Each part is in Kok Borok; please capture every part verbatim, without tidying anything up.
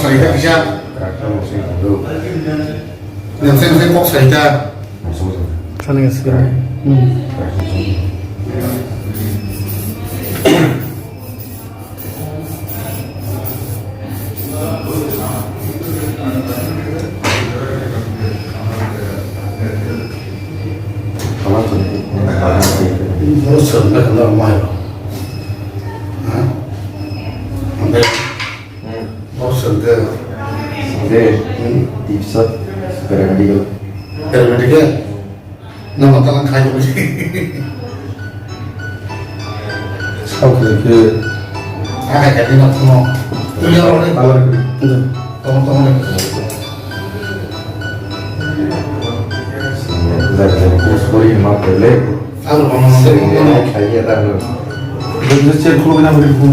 Saita kisa. Nang sen sen kok saita. Sana ngasih. Hmm. Boswng khe normal. Ha? Omo boswng khe. De, tipsa paramedical. Paramedical? Nang mata lang khai ko. Sao khe khe. Akai kai ni nak mo. Tu ya ro ni. Tong tong ni. Jai jai ko sori ma pele. Aro kono sori ma khai ya ta. Jai jai ko na beri ko.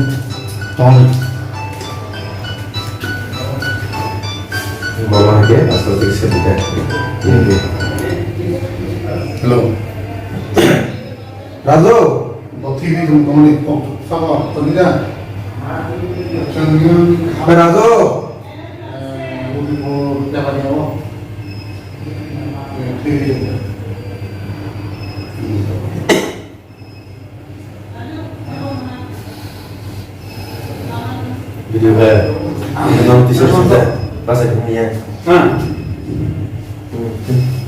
Tong ni. Baba ke asal tik se dikha. Hello. Raju. Bo thik thik thum tongmani kok sabo tongmani da. Chwng ni Hey, Raju. Eh, udi bo jaba ni abo. Eh, thik thik. Video hai. Nang tisa sida. Pasai kini ya. Ha.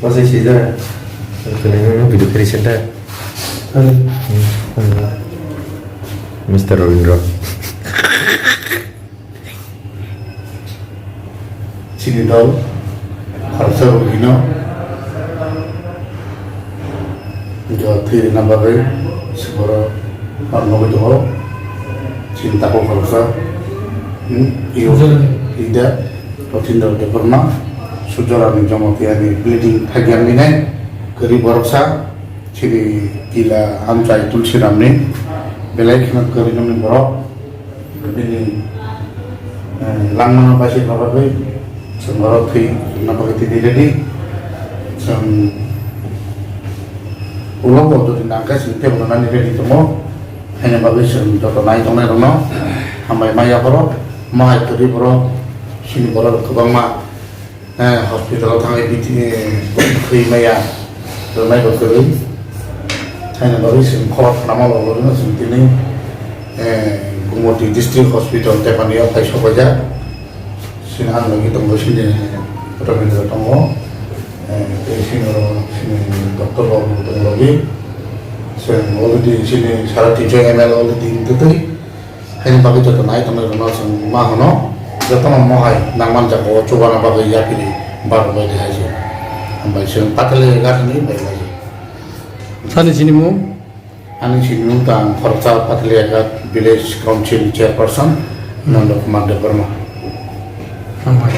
Pasai sida. Kini video kiri sida. Hello. Mister Ravindra. Chini dol khoroksa rwgwino jo thwi rwna bagwi se borok nugwi tongo. Chini takhuk khoroksa, hmm, Iyo Ida Rothindra Debbarma, Sujorani Jamatia ni bleeding thaijaknai kwrwi boroksa. Chini kila amchai Tulsiramni belai kheno kwrwi nokni borok. Bini, eh, langmano bai se bagwi chwng borok thwi rwna bagwi tini ready. Chwng ulo bo jodi nangkhe chwng tei bo rwnani ready tongo. Haini bagwi chwng joto nai tongnai rokno hambai ma yapharo. Mohai kwrwi borok chini borok rok kwbangma. Eh, hospital o thangwi biti, eh, thwi maya, rwnai bo kwrwi. Haini bagwi chwng khor khnama logwi no chwng tini, eh, Gumoti District Hospital Tepani o phai sokbaijak. Chini ang logi tongo, chini Rabindra tongo. Eh, tei chini oro chini doctor rok bo tongo logi. Chwng already chini sara tinso M L already twtwi. Haini bagwi joto nai tongnai rokno chwng ma hwno, jotono mohai nangman jagao chubana bagwi yapiri barok bai de hai se. Hambai chwng Pathalia Ghat hinwi bai lai se. Sani sinimung? Ani sinimung ta ang khoroksa Pathalia Ghat Village Council Chairperson Nanda Kumar Debbarma. Hambai.